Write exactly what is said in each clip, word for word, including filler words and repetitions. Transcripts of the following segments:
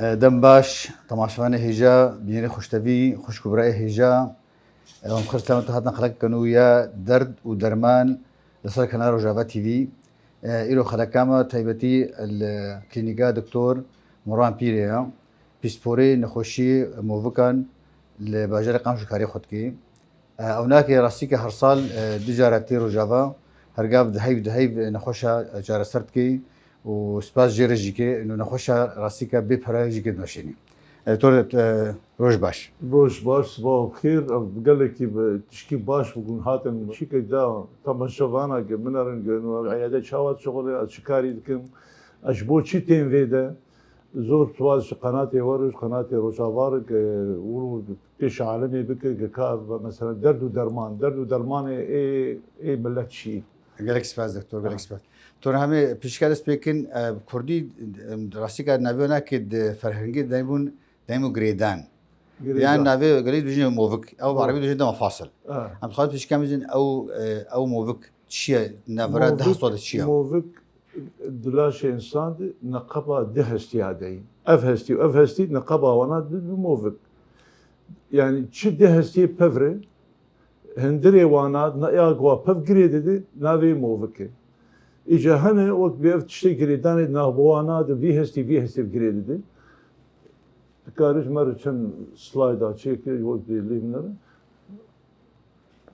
Dem baş, temaşevanê hêja, bînerê xweştevî, xwişk û birayê hêja. Em xir selamet hatin xelekeke nû ya derd û derman li ser kanala Rojava T V. Îro xeleka me taybetî li klînîka Doktor Mirwan Pîrê ye. Pîsporê nexweşiyê movikan li bajarê Qamişlo karê xwe dike. Ewnakê rastî ke her sal, e, du cara tê Rojava, her gav diheyv diheyv nexweşa çareser dike û spas jê re jî ke ino nexweşa rastî ke bê pere jî ke dimeşênî. E, to, e, roj baş. Roj baş, sibaho xêr. Ev gelekî bi tişkî baş bû ku hatin şîkek da temaşevana ke binerin ke ino eyade çawa dişixulê, ez çi karî dikim, ez ji bo çi têm vê de. Zor spas ji qenatê we re, ji qenatê Rojava re ke wilo pêş alemê bike ke ka mesela derd û derman, derd û dermanê ê, ê millet çi ye? Gelek spas doktor, gelek spas. To hemê pişka dest pê kin, e, kurdî, em, rastîka navê wana ke di ferhengê deybûn, deymo girêdan. Girêdan. Yan navê gelî dijî movik, ew bi erebî dijî dema fasil. Ha. Em dixwazin pişka bizin ew, e, ew movik çi ye, navbera Movik, deh sal de çi ye? Movik di laşê însan de neqeba di hestî ya de ye. Ev hestî û ev hestî neqeba wana di, di movik. Yani çi di hestiyê pevre, hindirê wana, na ya ku wa pev girê dide, navê movik e. Îca hene wek bi ev tiştê girêdanê navbû wana de vî hestî, vî hestî girê dide. Dikarî ji me re çend slayda çêkir, wek dê lê binere.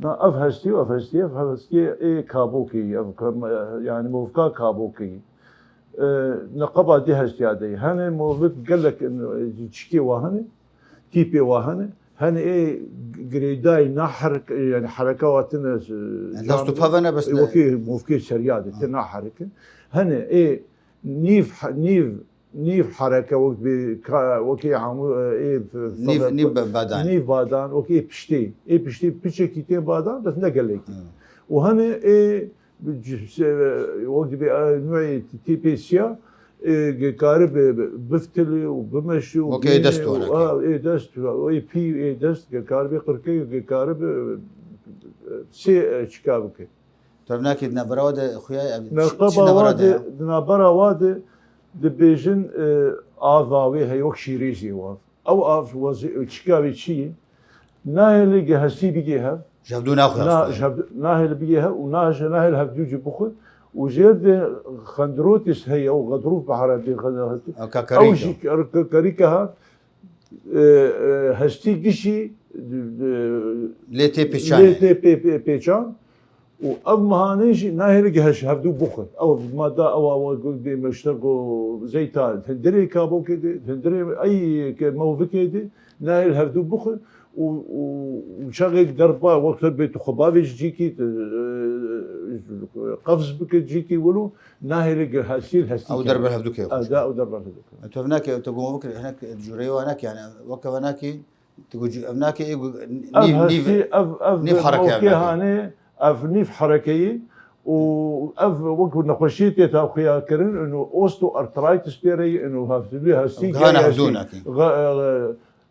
Na ev hestî û ev hestî, ev hestiyê ê kabokê, ev kam-, yani movka kabokê. E, neqeba dê hestiya de. Hene movik gelek, e, çikê wa hene, tîpê wa hene. Hene ê girêdayî naherek, yani hereka wa tine, e, Yani dest û can-, peve ne bes ne- wekî movkê seriya de, tine naherekin. Hene ê nîv, nîv nîv hereke wek bi ka-, wekî hemû, e, ê f-, Nîv, f-, nîv be-, badan. Nîv badan, wekî ê piştê. Ê piştê piçekî tê badan, bes ne gelekî. Hı. Û hene ê c-, se-, wek dibê, e, nûê tîpê siya, e, ge-, karibe bi-, biftilî û bimeşî û Wekî ê bînî dest û, û, wana a, ê dest û, ê pî, ê dest, ge-, karibe qirkê, ge-, karibe, e, sê, e, çika bike. Tu ev nakî di navbera we de xuya ev çi, çi Neqeba navbera wa de de, ya? Di navbera wa de dibêjin, e, ava wê heye wek şîrêzê wa. Ew av wezî-, çika wê çi ye? Nahêle ge hestî bigê hev. Ji hevdû naxwe Na-, hestî. Ji hev-, nahêle bigê hev û nahêle, nahêle hevdû jî bixwe. Û jêr de xendrotis heye û xedrûf bi herebî xedrûf. Ew kakarîka. Ew jî kar-, kakarîka ha, e, e, hestî gişî, e, Lê tê pêçanê. Lê tê pê-, pê-, pêçan. Û ev mihanê jî nahêle ge heş hevdû bixwe. Ew mada ew, ew, ew, dê meşte go zeyta hindirê kabokê de, hindirê ey ke movikê de, nahêle hevdû bixwe. Û, û, û çaxê derba wexta bê tu xwe bavê ji cîkî, tu, e, qevz bike cîkî wilo, nahêle ge hesîl hestî Ew ke. derber hevdû ke Ew xweş. da, ew derber hevdû ke. Tu ev nake, tu got wek hinek cûreyê wa nake, yani weke ve nake, tu got cû-, ev nake, ê got Ev nîv, nîv, hestî, ev, ev nîv hereke mewkê nake. Hane, ev nîv herekeyî û ev wek nexweşiyê tê ta xuya kirin, ino osteoarthritis pê re ye, ino hevdû hestî Ev gana geriya hevdû jî. nake. Ga-,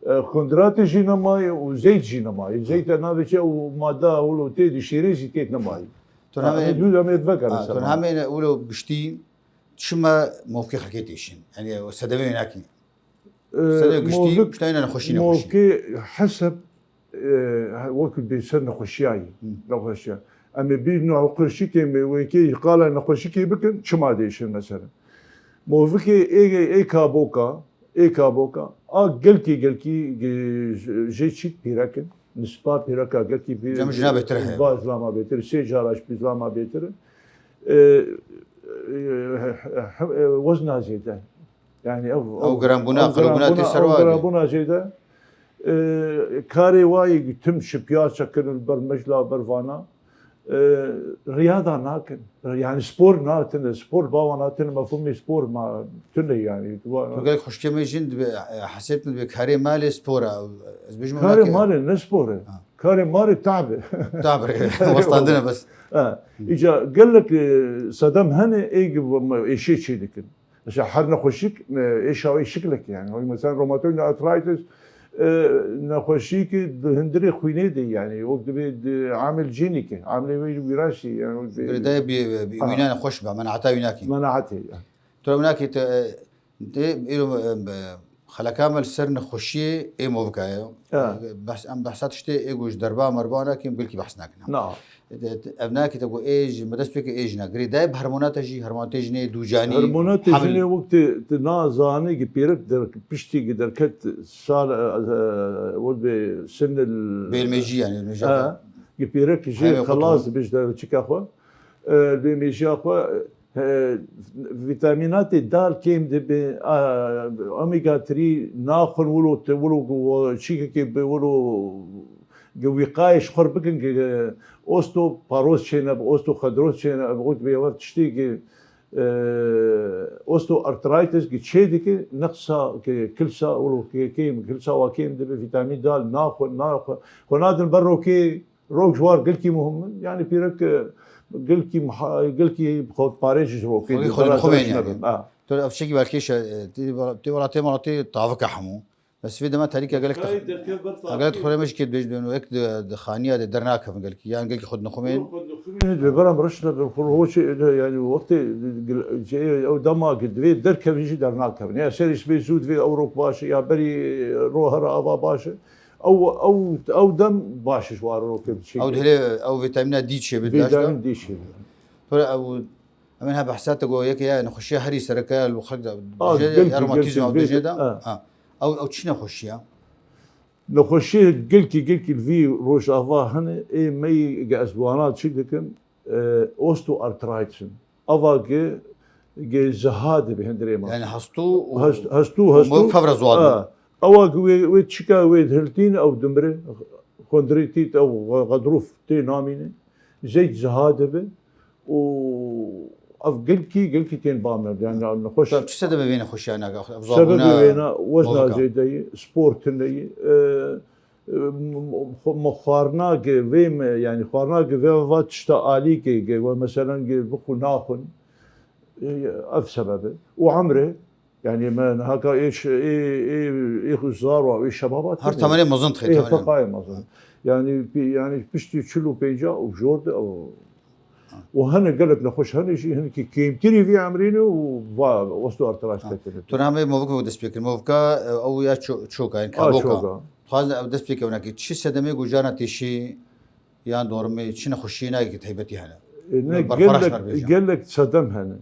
e, e, xundratê jî nemayê û zeyt jî nemayê. Zeyta navê çi û mada wilo tê di şêrê jî tê nemayê. Tu Ha, namê em ê dû, em ê vekere Ha, tu ser namê wilo giştî çima movkê xelkê têşin? Yani o sedemê nakî. Ee, Sedê giştî, movik, pişta yine nexweşî nexweşî. Movkê heseb, e, wekî bê ser nexweşiyayî, Hı. nexweşiya. Em ê bî nexweşikê me wekê qala nexweşikê bikin, çima dêşin mesela. Movikê ê, ê kaboka, ê kaboka, a gelkî, gelkî, e, jê çîk pîrekin. Nispa pîreka gelkî pî-, Cem jina bêtir heye. Ba zilama bêtir, sê cara ji pî zilama bêtir. E, e, e, e, wezna zêde. Yani ev, Ew ev, giranbûna, ev qirûbûna giranbûna, tê ser ev wa de. giranbûna jê de, e, karê wayî tim şipiya çekirin ber mecla, ber vana, e, riyada nakin. Yani spor nakin, spor bawana tine, mefhumê spor ma tine yani. Tu gelek xweşkê me jin dibe, e, hesêb dibe karê malê spor e. Ez bêjim Karê wina ki malê ne spor e. Ha. Karê malê tabe. Tabe, westandine bes. Ha. Îca gelek, e, sedem hene ê, êşê çê dikin. Mesela her nexweşik, e, êşa wê şiklek yani. Wek mesela rheumatoid arthritis, e, nexweşîk di hundirê xwînê de yani. Wek dibê di amil jînîk e. Amilê wê wîrasî yani. Wek dibê Girêdayê bi, bi Ha. wîna nexweş be, menaheta wînakî. Menahete yani. Tu wînakî te, e, te, îro, e, be, Qeleka me li ser nexweşiyê ê movika ye. Ha. Behs, em behsa tiştê ê ku ji derba merba nakin, belkî behs nakin. Na. Ev nake te ku ê ji me dest pê ke ê jina girêdayî bi hormonata jî, hormonatê jinê dûcanî, Hormonatê hemil. jinê wek te, te nazane ki pêrek der, piştî ki derket sal, e, e, wek be sinil Bêlmêjî yani, bêlmêjî Ha, ki pêrek jê Hemê xwe xelas dibe ji çika xwe. E, bêlmêjiya xwe, e, vîtamînatê dal kêm dibe, a, omega three naxwin wilo te, wilo ku çîkekê bi wilo Gi wîqayê ji xwe bikin ki, e, osteoparoz çênebe, osteoxondroz çênebe, wek bi ev tiştê ki, e, osteoarthritis ki çê dike, neqsa ki kilsa, wilo ki kêm, kilsa wa kêm dibe, vîtamîn D naxwe, naxwe. Xwe nadin ber rokê, rok ji war gelkî muhim in. Yani pîrek, e, gelkî muha-, gelkî xwe parêz ji rokê Xwedî di xwedî xwe xwe bênî yani. nebin. Ha. Tu ev şekî belkê şe-, e, tê wela-, tê welatê welatê tavika hemû. Bes vê dema terîka gelek Kayê te-, derkev ber gelek taxtê. Xurê me jî kê dibêjin, wek di, di xaniya de dernakevin gelkî. Yan gelkî xwe dinixumên. Xwe dinixumên. Bi beram reş nebin, xwe ho çi, yani wextê, şey, ew dema ki divê derkevin jî dernakevin. Ya serî sibê zû divê ew rok baş e, ya berî ro here ava baş e. Ew, ew, ew dem baş e ji war rokê biçî. Ew dihêle, ew vîtamîna D çê bidin. Vîtamîn D çê bidin. Pir ew Em ê niha behsa te got, yek ya nexweşiya herî sereke ya li xelk de A, dijê, gelkî, ya romatîzm gelkî, ew dijê de. Ha. Ha. Ew, ew çi nexweşiya? Nexweşiyê gelkî, gelkî li vî rojava hene, ê me yî ge ez wana çi dikim, e, osteoarthritis in. Ava ge, ge ziha dibe hundirê me. Yani hestû û Hest-, hestû, û hestû. Mewkevre ziwa dibe. Ha. Ewa ge wê, wê çika wê hiltîn ew dimire, xwendrîtît ew xedrûf tê namîne. Zeyt ziha dibe. û ev gelkî, gelkî tên ba me, yani nexweş. Çi sebebê vê nexweşiya nake? Ev Sebebê zabûna wêna wezna movika. Zêdeyî, spor tuneyî, e, e, m-, m-, xwe-, me xwarina ge vê me, yani xwarina ge vê va tişta alî ge, ge we meselen ge bixwe naxwin, e, ev sebebe. Û emre, Yani me niha ka ê ş-, ê, ê, ê xu zar wa, ê şebaba Her tune. Temenê mezin dixê, Ê temenê. Feqayê mezin. Yani, pi-, yani piştî çil û pênca û jor de, û, û hene gelek nexweş hene jî, hinekî kêmtirî vî emrî ne û va, osteoarthritis Ha. tekine. Tu namê movik û dest pê kir. Movika, e, ew ya ço-, çoka, yani A, kaboka. Çoka. Dixwazin ew dest pê kevin ki çi sedemê ku carna têşî yan dormê, çi nexweşiyê nayê ki taybetî hene? E, ne, Berfaraş gelek, ber bêjin. Gelek sedem hene.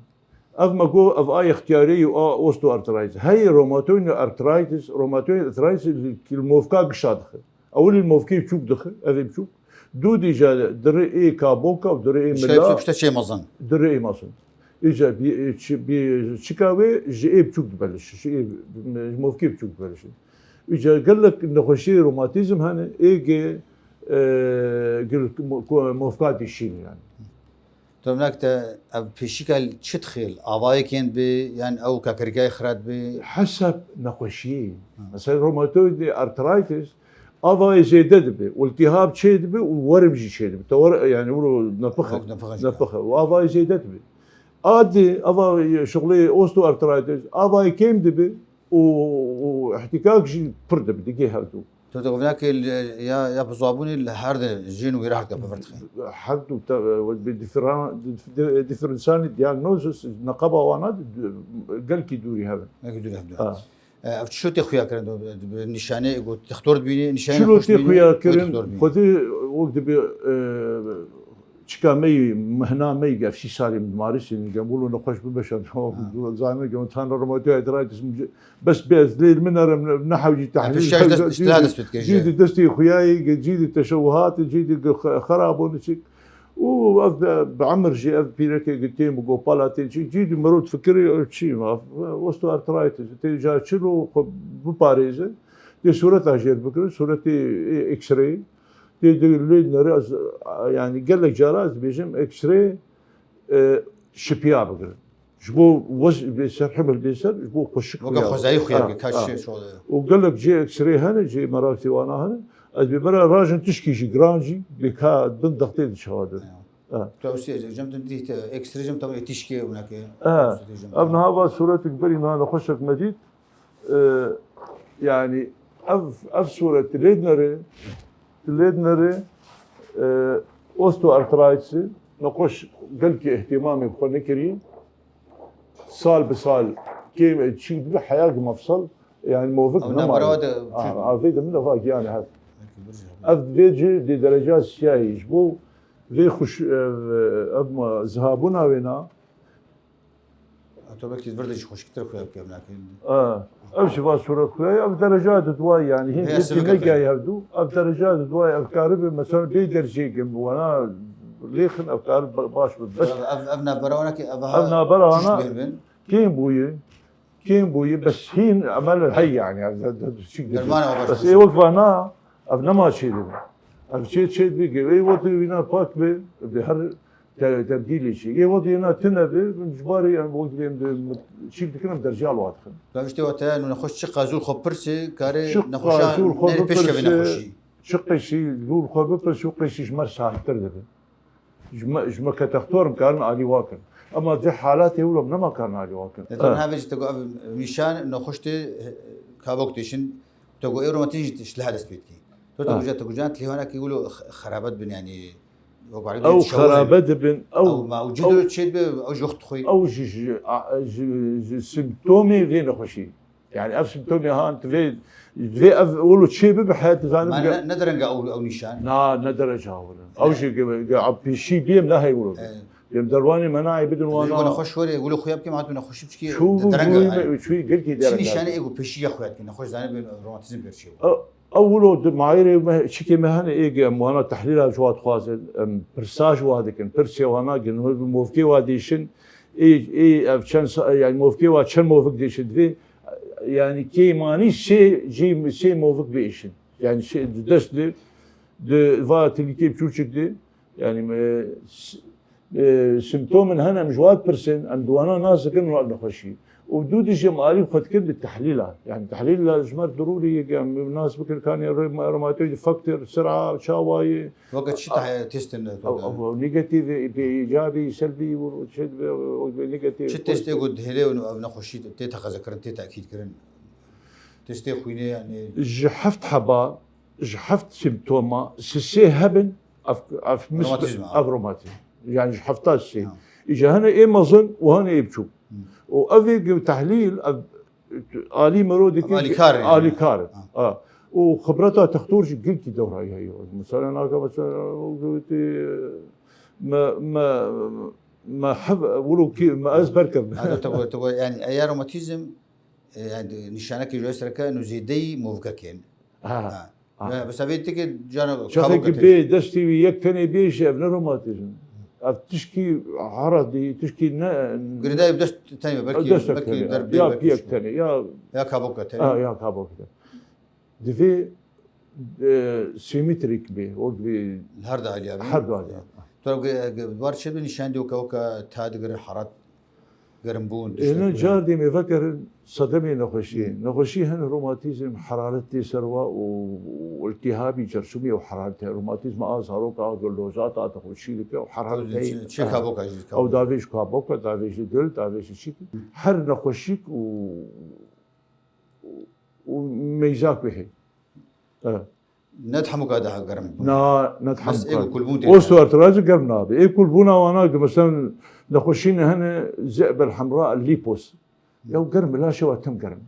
Ev me got, ev a ixtiyarê û a osteoarthritis. Heyê rheumatoid arthritis, rheumatoid arthritis li, li movka gişa dixe. Ewilî li movkê biçûk dixe, ev ê biçûk. Dû dî jî dirê ê kaboka û dirê ê Pişta mila, pişta çê mezin. Dirê ê mezin. Îca bi, çi, bi, çika wê ji ê biçûk dibelişe, ji ê, ji movkê biçûk dibelişe. Îca gelek nexweşiyê romatîzm hene, ê gê, e, gil, mo-, ko-, movka dişîn yani. Tomnak te ev pêşîka çi dixêl? Avayekên bi, yan ew kakerîkayê xira dibi? Hesab nexweşiyê. Ha. Mesela rheumatoid arthritis, avayê zêde dibe, iltihab çê dibe û werim jî çê dibe. Te wer-, yani wilo nepixe. Wek nepixe jî. Nepixe. Û avayê zêde dibe. A di, ava şuxulê osteoarthritis, avayê kêm dibe û, û ihtikak jî pir dibe, digê hevdû. Tu dixwînakê li, ya, ya bi zabûnê li her di jin û wêra her di pevir dixî. Her du te, bi difran-, dif-, di-, diferensanî diagnosis, neqeba wana di, di, gelkî dûrî hev in. Gelkî dûrî hev in. Ha. E, ev çilo tê xuya kirin, bi nîşanê ku dixtor dibînî, nîşanê Çilo nexweş tê dibînî, xuya wê kirin, dixtor dibînî. Xwedî wek dibe, e, Çika me yî, mehna me yî, ev sî salî min dimarîsî, gem wilo nexweş bimeşe, Ha. zanî, gem tanra rheumatoid arthritis, bes bê ez lê min nere, ne hewcî tehlîl, Pişta ji dest, hewcî, îstila dest pê dike cî jî. di destê xuyayê, cî di teşewuhatê, cî di xerabon çik. Û ev bi, bi emir jî ev pîrekê gi têm û gopala tê çi, cî di mirov difikirê, ev çi, ev osteoarthritis, tê ca çilo xwe biparêze, tê sureta jêr bikirin, suretê, e, X-ray, Tê di lê nere ez, yani gelek cara ez dibêjim X-ray, e, şipiya bigirin. Ji bo wez bê ser, himil bê ser, ji bo xweşik Weke xuya xwezayî bigirin. xuya Ha, bike, ka ha. Şişe şo de. Û gelek cê X-ray hene, cê merav tê wana hene. Ez bê bera rajin tişkî jî giran jî, bê ka bin dextê di çawa de. Ya. Ha. Tu ew sê cem tu dît, X-ray cem tam ê tişkê û neke. Ha. Ev niha va suretik berî niha nexweşek me dît. E, yani ev, ev sûret lê dinere, lê dinere, e, osteoarthritis, nexweş gelkî ihtimamê bi xwe nekiriye. Sal bi sal kêm, e, çî dibe heya gi mefsel, Yani movik Ew nema nabera ye. de Ha, çû. Avê de min eva giyanê hev. Belkî bir şey. Ev vê cî di dereca siyayî ji bo vê xweş-, ev, ev ma-, zihabûna wê na. Eto belkî vir de jî xweşiktir xuya bike, em nakin. A, ev jî va sûret xuya, ev dereca di duwa yani. Hîn Vê gilkî sivik negayî ev. Hevdu. Ev dereca di duwa ev karibe mesela bê dercê gim wana lêxin ev kar ba-, baş bi. Bes Ev, ev, ev nabera wana ki ev Ev ha nabera tişt wana bêr bin. Kêm bûye. Kêm bûye, bes hîn emel hey yani, yani, de, de, çik de. Derman ama Bes başka ê şey. Wek vana, ev nema çê dibe. Ev çê, çê dibe, ê wextê wîna pak be, bi her te-, tebdîlê çê. Ê wextê wîna tune be, min ji barê em wek em de çik dikin, em dercal wa dixin. Rewiştê wa te, nû nexweş çi qazûr xwe pirsê, karê Çi nexweşa qazûr xwe nerê pêş keve bipirse, nexweşî. Çi qeşî lûr xwe bipirse, û qeşî ji me saettir dibe. Ji me, ji me ke textor em karin alî wa kin. Ema di halatê wilo em nema karin alî wa kin. Lê tu Eh. niha vê jî te got ev nîşan nexweş tê, eh, kabok têşin, te got ê romatî jî ji liha dest pê dikî. Tu te Ah. guja, te gujan lê wana ki wilo x-, xerabet bin yani, wek warî Ew dê şewir xerabe in. Dibin, ew, Ew ma, ew cî ew, de çê dibe, ew ji wext dixwî. Ew ji, ji, a, ji, ji simptomê vê nexweşî. Yani ev simptomê han, divê, divê ev wilo çê bibe, heye dizanim Ma ge- ne, ne derenge ew, ew nîşan? Na, ne derece hawir in. Ew Ne? jî ge, ge, a pêşî bêm nehey wilo. Evet. Bêm derwanê menayê bidin Divê wana. Wilo xweş were, wilo xuya bikêm, hatû nexweşî biçkî Çû de derenge bûyî ay. Me, çûyî gelkî Çi derenge nîşanê ay. Ê ku pêşî ya xuya dikin, nexweş zanî bin romatizm pêr çê bû. Ew, ew wilo di mayirê me, çikê me hene ê ge em wana tehlîla ji wa dixwazin, em pirsa ji wa dikin, pirsê wana gin, movkê wa dêşin, ê, ê ev çend sa-, yani movkê wa çend movik dêşin divê, yani kêmanî sê, cî, sê movik biêşin. Yani sê, di dest di, di va tilîkê biçûçik di, yani me, s-, e, simptomin hene em ji wa dipirsin, em di wana nas dikin û ev nexweşî. Û dû dijî em alî xwe dikin di tehlîla. Yani tehlîla ji me re dirûrî ye, em nas bikin kanê re-, rheumatoid factor, sira, çawa ye. Weke çi tah-, testên Ew, ew, ew, negatif, bi îcabî, selbî, û çi, ew, negatif. Çi testê ku dihêle û ev nexweşî tê teqezekirin, tê tekîdkirin? Testê xwînê, yani Ji heft heba, ji heft simptoma, sisê hebin, ev, ev mis-, Romatizma. Ev romatizm. Yani ji hefta sisê. Ha. Îca hene ê mezin û hene ê biçûk. Hı. Û ev ê tehlîl, ev alî mero dike Ev alîkar in. Alîkar in. Ha. Ha. Û xibreta textor jî gelkî dewra heye. Mesela naka mesela, me, me, me hev, wilo kî, me ez berkevim. Ha, tu, tu, tu, yani, eya romatizm, e, yani, nîşanekî ji sereke, û zêdeyî movkekên. Ha. Ha. Ha. Ve, mesela vê tike cana Çaxê kabok ki tê. Bê destê wî yek tenê bê jî ev ne romatizm. Ev tişkî herat dî, tişkî ne Girêdayî bi dest tenê, belkî, Dest belkî tenê. Derbê, Ya belkî yek şû. Tenê, ya Ya kabok tenê. Ha, ya kabok tenê. Divê, e, simetrîk bê, wek bê Her du alîya bê. Her du alîya. Tu ge-, ge-, war çi bi nîşan dî weke, weke ta digirin herat. Gerimbûn, Êne tiştek car dê mêve kerin sedemê nexweşiyê. Hı. Nexweşî hin romatîzm, heraret tê ser wa û, û iltîhabî cerçumê û heraret heye. Romatîzma a zaroka a gildoza ta nexweşî dike û heraret Ew heye. Çi, çi kaboka jî Ew kaboka. Davê ji kaboka, davê ji dil, davê ji çî. Hı. Her nexweşîk û, û meyzak bihê. Evet. Ne hemûka daha germ bûn. Na, ne Bes hemûka. Ê ku kulbûn tê Osteoartroz germ nabe. Ê kulbûna wana ki mesela nexweşîne hene ze'bel hemra lîpos. Ya germ, laşê wa tim germ.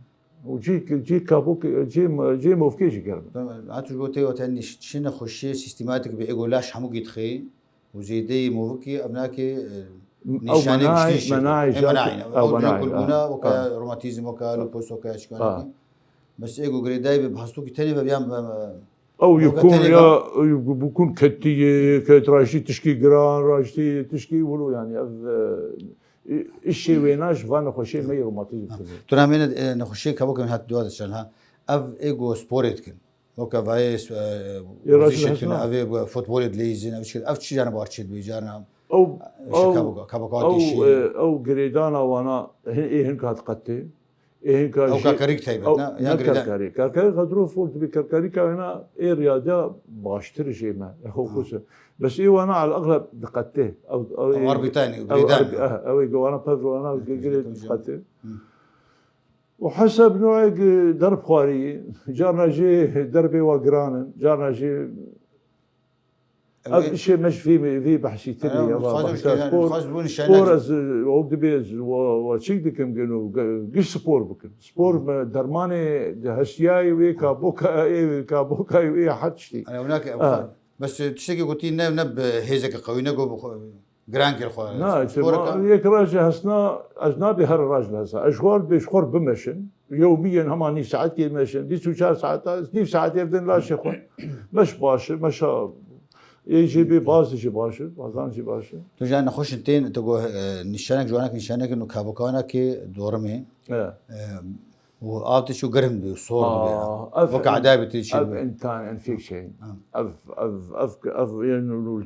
Û cî, cî kabok, cî, cî movkê jî germ. Tamam, hatu ji bo tê wate nîş-, çi nexweşiyê sîstematîk be, ê ku laş hemûkî dixê û zêdeyî movikî, ev nake, e, Ew nîşanê menayê, giştî jî. Menayê Ê jî, menayê ne. ew Ew cihê menayê, kulbûna, ha, weke ha. Romatîzm, weke lupus, weke çikanekî. Ha. Bes ê ku girêdayî be, bi hastokî tenê be, yan be, be, Ew weke yekûn tenê ya, be. Ew bikûn ketiyê, ket raştî tişkî giran, raştî tişkî wilo, yani ev, e, işê wêna ji van nexweşiyê me yê romatîzm Ha. Kiriye. Tu namê ne, e, nexweşiyê kabokê min hat dua diçan ha. Ev ê ku sporê dikin. Weke vayê, e, Ê, wezîşê razî dikin, hesna. Ev ê futbolê dileyîzin, ev çi, ev çi cana bar çê dibê, cana Ew, Şika ew, bika, kabaka ew, têşî. E, ew girêdana wana, hin, ê hinka diqetê. Ê hinka Ew jî, kakerîk taybet, ew, ne? Ya ne girêdan? Kerkerî. Kerkerî xedro fol dibe, kerkerîka hina ê riyada baştir jê me. Ew Ha. Xuse. Bes ê wana al egleb diqetê. Ew, ew, Ew ê, arbîtayê ne, ew girêdan arbi-, ne? Eh, ew ê wana pev wana Hı, girê hı, hı. Diqetê. Hı. Û heseb nûek derb xwarî, carna jî derbê wa giran in, carna jî Ev işê me ji vê, vê behsî tê. Ew, ya, dixwazim bexşa ki, yani, spor, dixwazim bu nişane spor ki. Ez, e, o dibê ez wa, wa çik dikim, gelo, ge-, giş spor bikin. Spor, hmm, me dermanê de hestiyayê wê, kaboka ê, kaboka wê, her tiştî. Yani, ew nake, ew Ha. xwe-, bes, e, tiştekî gotî ne, ne bi hêzeke qewî, ne got bi xwe, giran kir xwe. Na, işte, spor ma-, ka- yek rajê hesna, ez nabê her raj li hesa. Ez ji xwe bê ji xwe bimeşin. Yewmîyen hema nîv saetê meşin. Dîs û çar saeta, nîv saetê evdin laşê xwe. Meş baş e, meşa ê jê bê baz jî baş e, bazan jî baş e. Tu jî nexweşin tên, tu got, e, nîşanek, ji wanek nîşanek û kabokanek ê dorimê. E. E, û av tê çû germ dibê, sor dibê. Aa, ev Wek en-, edabê tê çê ev dibê. entan enfeksiyon. Ha. Ev, ev, ev, ev, yani,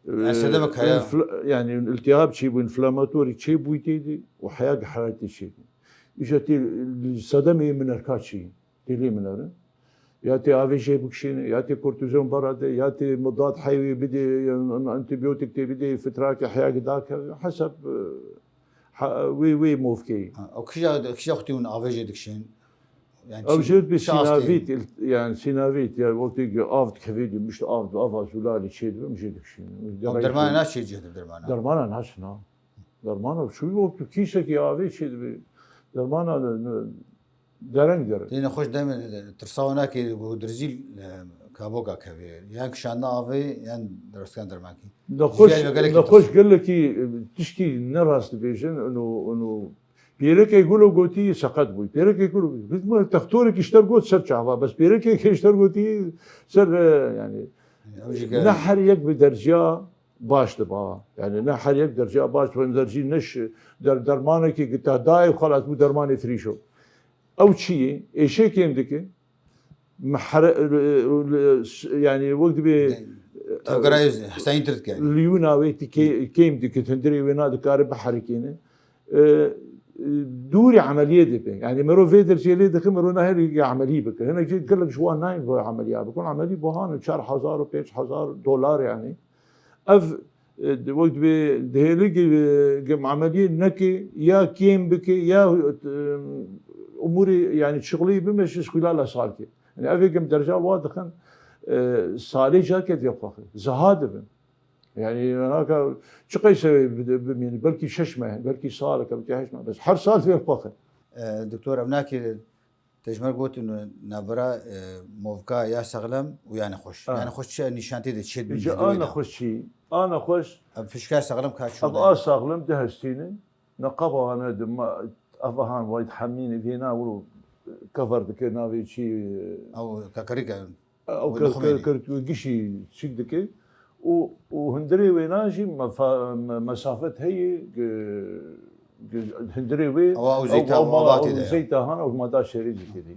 Yani, sedemê e, kaya. enfla-, yani, iltihab çêbû, inflamatorî çêbûyî tê de û heya gi heraretê çêbû. Îja tê sedemê min erka çi, tê lê min erin. Ya tê avê jê bikişîne, ya tê kortizon bara de, ya tê mudat heywê bidê, yan antibiyotik tê bidê, fitrakê heya gi dakeve. Hesab, e, ha, wê, wê movkeyê. Ha, ew kîja, kîja xwetî hûn avê jê dikişîn? Yani, ew çi, jê bi çi astê? Sînavît, il-, yani sînavît, yani wextê ki av dikevê, di mişt av, ava zûlalî çê dibe, min jê dikişîne. Ew dermana naçê cih dibe dermana? Dermana naçin, ha. Dermana, şu wextê kîşekî avê çê dibe. Dermana ne, ne, dereng dereng. Tê nexweş demê, tirsa wan nakê, ku dirzî, e, kaboka kevê. Yan kişandina avê, yan deroskan dermankî. Nexweş, Jiyar ve gelek nexweş gelekî, e, tiştî ne rast dibêjin, û, û Pêrekê Gulo gotî seqet bû. Pêrekê Gulo gotî, textorek ji ter got ser çava. Bes pêrekê ji ter gotî ser, e, yani, Ew jî ne gelek. her yek bi derciya baş diba. Yani ne her yek derciya baş diba. Dercî ne şi-, der-, dermanekî ki te dayê xelas bû dermanê firîşo. Ew çi ye? Êşê kêm dike. Mehre-, yani wek dibê, Tevgera Hüseyin Türk yani. Liyuna wê tî kê-, kêm dike, hundirê wê nadikare biherikêne. E, e, dûrî emeliyê dibe. Yani mero vê dercê lê dixin, mero nahêle emelî bike. Hinek jî gelek ji wan nayên vê emeliya bikin. Emelî buhan çar hezar û pênc hezar dolar yani. Ev, e, wek dibê dihêle ki, e, ki emeliyê neke, ya kêm bike, ya, e, umûrê, yani, çixulî bimeşe, ji xwîla la salkê. Yani, ev ê ki em dercal wa dixin, e, salê carke diye xwaxin. Ziha dibin. Yani, naka, çi qeyse bi-, bimînin, belkî şeş meh, belkî saleke, belkî heşt meh. Bes her sal vê xwaxin. E, doktor, ev nakê Te ji me re gotin navbera, e, movka ya sexlem û ya nexweş. Ha. Ya nexweş çi nîşan tê de çê Ji dibîne a dewê de? Nexweş çi? A nexweş. Ev pişka sexlem ka çû Ev de? A sexlem di hestî ne. Neqaba hane di ma-, ev han vayt hemîne vêna wilo cover dike navê çi, e, Ew kakarîka. Ew Wê kir, lixumê kir, dî. kir, wê gişî çîk dike û, û hundirê wêna jî mefa-, me-, mesafet heye, gi-, gi-, hundirê wê Ew, ew ew, zeyta, ew ew ma-, ava ew tê de ya. zeyta han, ew ma da şerê jî tê dî.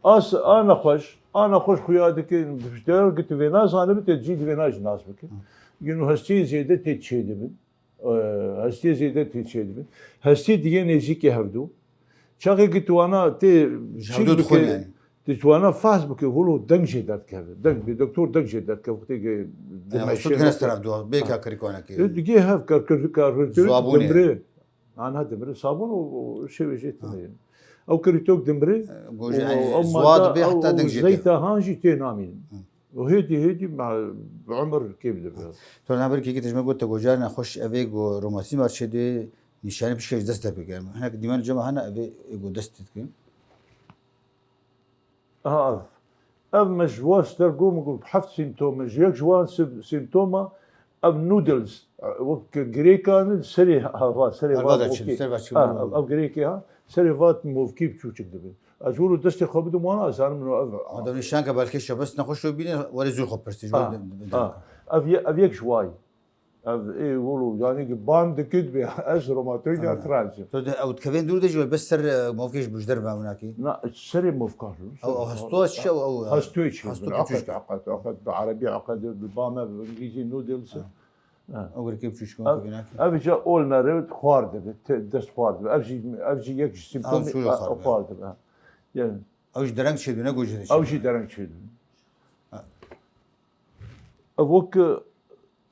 As, a nexweş, a nexweş xuya dike, piştiyar ki tu vê nazanibî, te cî di vêna jî nas bike. Hı. Yino hestiyê zêde tê çêdibin. E, hestiyê zêde tê çêdibin. Hestiyê diye nêzîkê hevdû. Çaxê ki tu wana tê Ji çîk hevdû dixwin bike, yani. tu wana fahs bike, wilo deng jê derdikeve. Deng, bi doktor deng jê derdikeve. Wextê ki Yani, dimeşe, hostû dikine wextê ser hevdû, bê Ha. kakarî konekê. E, digê hev kar kir, kar kir, Zuabûnê. dimre. Ana dimre, sabûn û, û şêwê jê Ha. tune. Ew kirîtok dimre. E, gojê, Û yani, ew zuwa madde, dibe, ew heta deng jê zeyta tê. han jî tê namînin. Hı. Û hêdî hêdî me bi umir kêm dibe. Tu naber kekî te ji me got te gocar nexweş ev ê ku romatîzma çê dê nîşanî pişke ji dest te pêk. Hinek dîmen cema hene ev ê ku dest te dikin. Aha, ev. Ev me ji wan ji der got, min got heft sîmptom e. Ji yek ji wan sî-, sîmptoma ev noodles, wek girêkan in, serê hava, serê Her va vada movkî. çin, ser va çin Ha, bû. ev, ev girêkê ha, serê va movkî çûçik dibin. Ez wilo destê xwe bidim wana, ez zanim no ev. Adam nîşan ke belkê şebest nexweş û bîne, were zûr xwe pirsî, ji Ha, were de, de, ha. Ev ye-, ev yek ji wayî. Ev ê wilo, yani ki ban dikit be, ez romatoid Ha. arthritis. To de, ew dikevên dûr de jî bes ser, e, movkê ji bûjder ve winakî? Na, serê movka. Ew, ew hesto çi, ew, ew, Hestoyê çi? hesto Eqet, çi? eqet, eqet. Bi erebî eqet, bi bame, bi îngilîzî noodles. Ha. Ha. Ew girkê biçûçik Ev, winakî. ev ca olmeri xwar dibe, te-, dest xwar dibe. Ev jî, ev jî yek ji Ew sîmptomê, çû e, xwar dibe. xwar dibe. Yani, Ew ji dereng çêdibin, ne gojê de Ew çêdibin. jî dereng çêdibin. Ha. Ev wek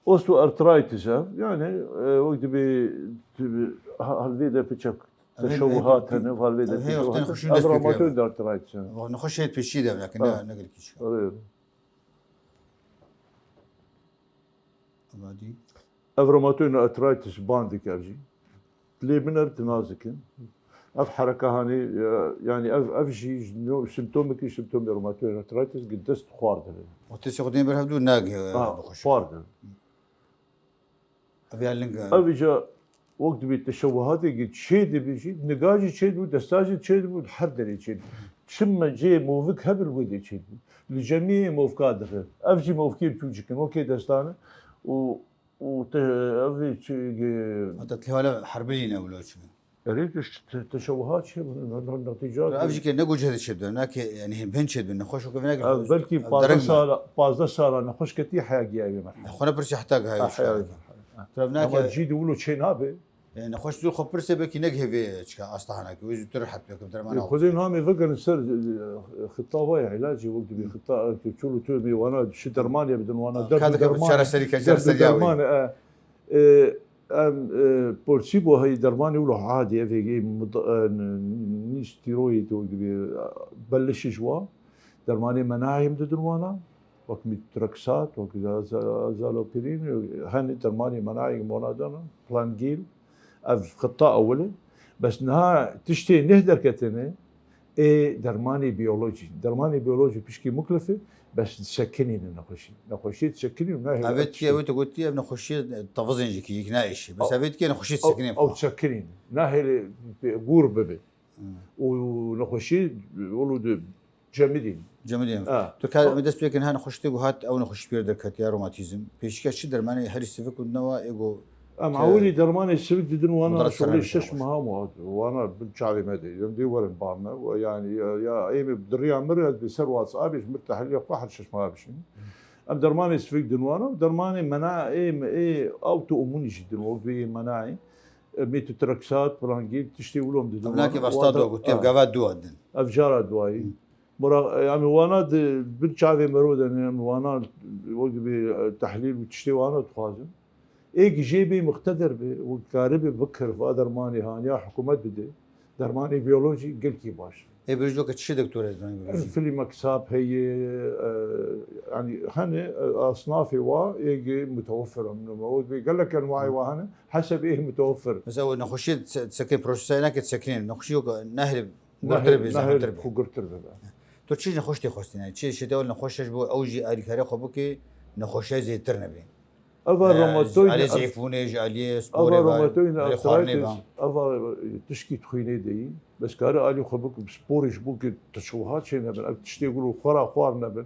osteoarthritis e, yani, e, wek dibê, dibê ha-, halvê de piçek Ev hê, teşewuhat hê, hene, halvê de ev hê teşewuhat wextên hene. xweşin Ev dest pê rheumatoid kiriye. arthritis e. Ev nexweş hê pêşî de, lakin Ha. ne, ne gelkî çi. Evet. Ev romatoid arthritis bandek ev jî. Lê binêr tu nas dikin. Ev hereka hanê, e, yanî ev, ev jî ji no-, simptomekî, simptomê romatoid arthritis ki dest xwar dibe. Û tiştê xwe tên ber hevdû nagihê, e, Ha, xwar dibe. Ev ya ling e. Ev îca wek dibê teşewuhatê ki çê dibe jî, niga jî çê dibû, desta jî çê dibû, her derê çê dibû. Çi me cê movik hebin wê dê çê dibû. Li cemiyê movka dibe. Ev jî movkê biçûçik in, wekê destan e. Û û te, ev ê çi, ge- Heta tihale herbilî ne wilo çi. Erê, tu ş-, te, teşewuhat çi, ne, ne, netîca Ev jî ke ne gucê de çêdibin, ne ke, yani, hên bên çêdibin, nexweş o ke vina Ev belkî pazdeh sala, pazdeh sala nexweş ketî heya giya evê merhale. Xwe ne pirsî heta giya Ha, heya evê merhale. Ev ne Ama ke cî de wilo çê nabe. Yani, nexweş zû xwe pirsê belkî ne gihê vê çika astahana ke, wê zûtir rehet bike, derman E, al. Xwedê namê vegerin ser, e, xita vay ilacê wek dibê xita, e, ke çolo tu mêwana şi dermanê bidin wana, derd Ka û dike dermanê, çareserî ke, derd û çareserî ya wê. dermanê, e. E, em, e, placebo heyî dermanê wilo hadî, ev hêgê mud-, e, n-, n-, nî steroid wek dibê, e, belişiş wa, dermanê menayê em didin wana, wek methotrexat, wek za-, za-, zalopirîn, hene dermanê menayê mona dana, plangil, ev xita ewil e. Bes niha tiştê neh derketine, ê dermanê biyolojî. Dermanê biyolojî pişkî muklif e, bes disekinîne nexweşî. Nexweşî disekinî û nahêle Ev ê ev tiştê. Ev ê tu gotî, ev nexweşî tevizên jî ki yek naêşî. Bes Ew, ev ê dikê nexweşî ew, disekinî ew xwe. Sekinîne. Nahêle gûr bibe. Hmm. Û nexweşî, wilo di Cemidîn. Cemidîn. Ha. Tu ka Ha. em dest pê kin, ha nexweşî tê ku hat, ew nexweşî pê derketiya romatîzm. Pêşîka çi dermanê herî sivik û newa ê ku Em te ewilî dermanê sivik didin wana Mudarret şolê sernevî şeş nexweş. meha wan, wana bin çavê me de. Em dê werin ba me. We yani ya, ya ê me diriya mir ez bi ser WhatsApp ji mir tehlîlê xwe her şeş meha bişînim. Em dermanê sivik din wana, dermanê mena ê me ê autoimmûnî jî din, wek bê menayê. E, methotrexat, prangil, tiştê wilo em didin Ev wana. nakê basta Wata- dua ku tê Ha. gava dua din. Ev cara duayî. Hı. Mura-, yani wana di bin çavê mero de ne, em wana wek dibê, e, tehlîl û tiştê wana dixwazin. Ê ki jê bê muqteder be û karibe bikir va dermanê haniya hikûmet bide. Dermanê biyolojî gelkî baş. Ê biyolojî weke çi doktorê dermanê biyolojî? Filîmaksap heye, e, yani hene, e, asnafê wa ê ki mutewefir in. Wek dibê gelek enwayê wa hene, heseb ê mutewefir. Mesela o nexweşiyê se-, sekin prosesayê nake sekinên. Nexweşî yok, nehê Gurtir be, zehmetir be. Xwe gurtir bibe. Tu çi nexweş tê xwestin? Yani çi şêtê wil nexweş ji bo ew jî alîkarê xwe bike, nexweşiya zêdetir nebe. Eva Ee, romatoid ji alî art-, zeyfûnê, ji alî eva sporê ve, romatoid alî xwarinê arthritis, ve. Eva tişkî xwînê de yî. Bes kare alî xwe bike, sporê ji bo ke teşewuhat çê nebin. Ev tiştê gul û xwara xwar nebin.